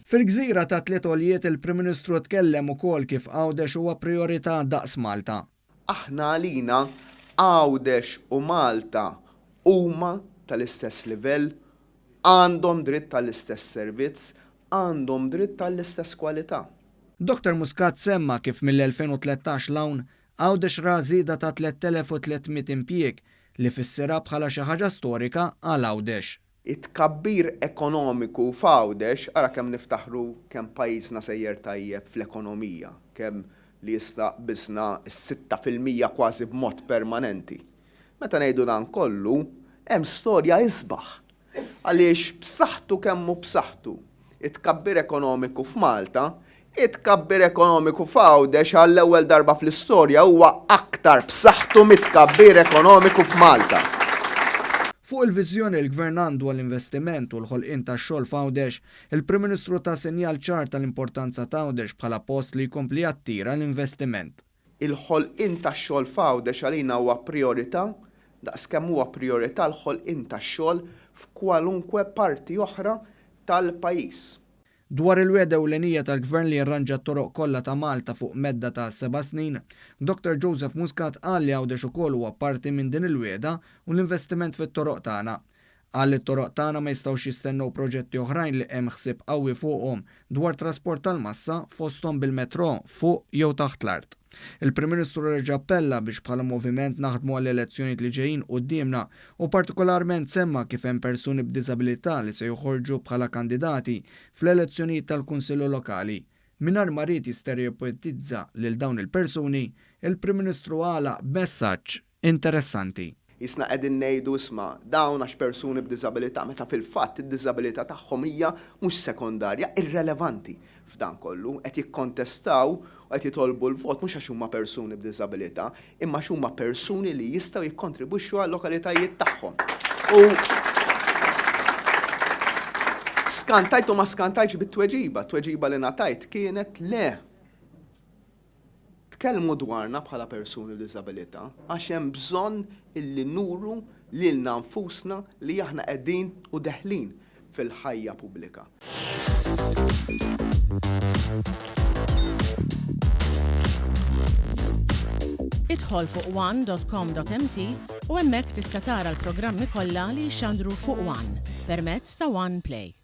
Fil-gżira tat-Tliet Għoljiet il-Prim Ministru tkellem ukoll kif Għawdex huwa prijorità daqs Malta. Aħna għalina Għawdex u Malta huma tal-istess livell, għandhom dritt għall-istess servizz, għandhom dritt għall-istess kwalità. Dottor Muscat semma kif mill-2013 'l hawn, Għawdex ra żieda ta' 3,300 impjieg, li fissirha bħala xi ħaġa storika għal Għawdex. It-tkabbir ekonomiku f'Għawdex, ara kemm niftaħru kemm pajjiżna sejjer tajjeb fl-ekonomija, kemm li issa qbiżna s-6% kważi b'mod permanenti. Meta ngħidu dan kollu, hemm storja isbaħ. Għaliex b'saħħtu kemm hu b'saħħtu it-tkabbir ekonomiku f'Malta, it-tkabbir ekonomiku f'Għawdex għall-ewwel darba fl-istorja huwa aktar b'saħħtu mit-tkabbir ekonomiku f'Malta. Fuq il-viżjoni li l-Gvern għandu għall-investiment u l-ħolqien tax-xogħol f'Għawdex, il-Prim Ministru ta sinjal ċar tal-importanza t'Għawdex bħala post li jkompli jattira l-investiment. Il-ħolqien tax-xogħol f'Għawdex għalina huwa prijorità daqs kemm huwa prijorità l-ħolqien tax-xogħol f'kwalunkwe parti oħra tal-pajjiż. Dwar il-wegħda ewlenija tal-Gvern li jirranġa t-toroq kollha ta' Malta fuq medda ta' seba' snin, Dottor Joseph Muscat qal li Għawdex ukoll huwa parti minn din il-wegħda u l-investiment fit-toroq tagħna. Qal li t-toroq tagħna ma jistgħux jistennew proġetti oħrajn li hemm ħsieb qawwi fuqhom dwar trasport tal-massa fosthom bil-metrò fuq jew taħt l-art. Il-Prim Ministru reġa' appella biex bħala moviment naħdmu għall-elezzjonijiet li ġejjin quddiemna u partikolarment semma kif hemm persuni b'diżabilità li se joħorġu bħala kandidati fl-elezzjonijiet tal-Kunsilli Lokali. Mingħajr ma ried jisterjopetizza lil dawn il-persuni, il-Prim Ministru għalaq b'messaġġ interessanti. Qisna qegħdin ngħidu isma' dawn għax persuni b'diżabilità meta fil-fatt id-diżabilità tagħhom hija mhux sekondarja, irrelevanti f'dan kollu. Qed jikkontestaw u qed jitolbu l-vot mhux għax huma persuni b'diżabilità, imma għax huma persuni li jistgħu jikkontribwixxu għal-lokalitajiet tagħhom. U skantajt u ma skantajtx bit-tweġiba. T-tweġiba li ngħatajt kienet le. Tkellmu dwarna bħala persuni b'diżabilità għax hemm bżonn illi nuru lilna nfusna li aħna qegħdin u deħlin fil-ħajja pubblika. Idħol fuq one dot com dot mt u hemmhekk tista' tara l-programmi kollha li jixxandru fuq one permezz ta' One Play.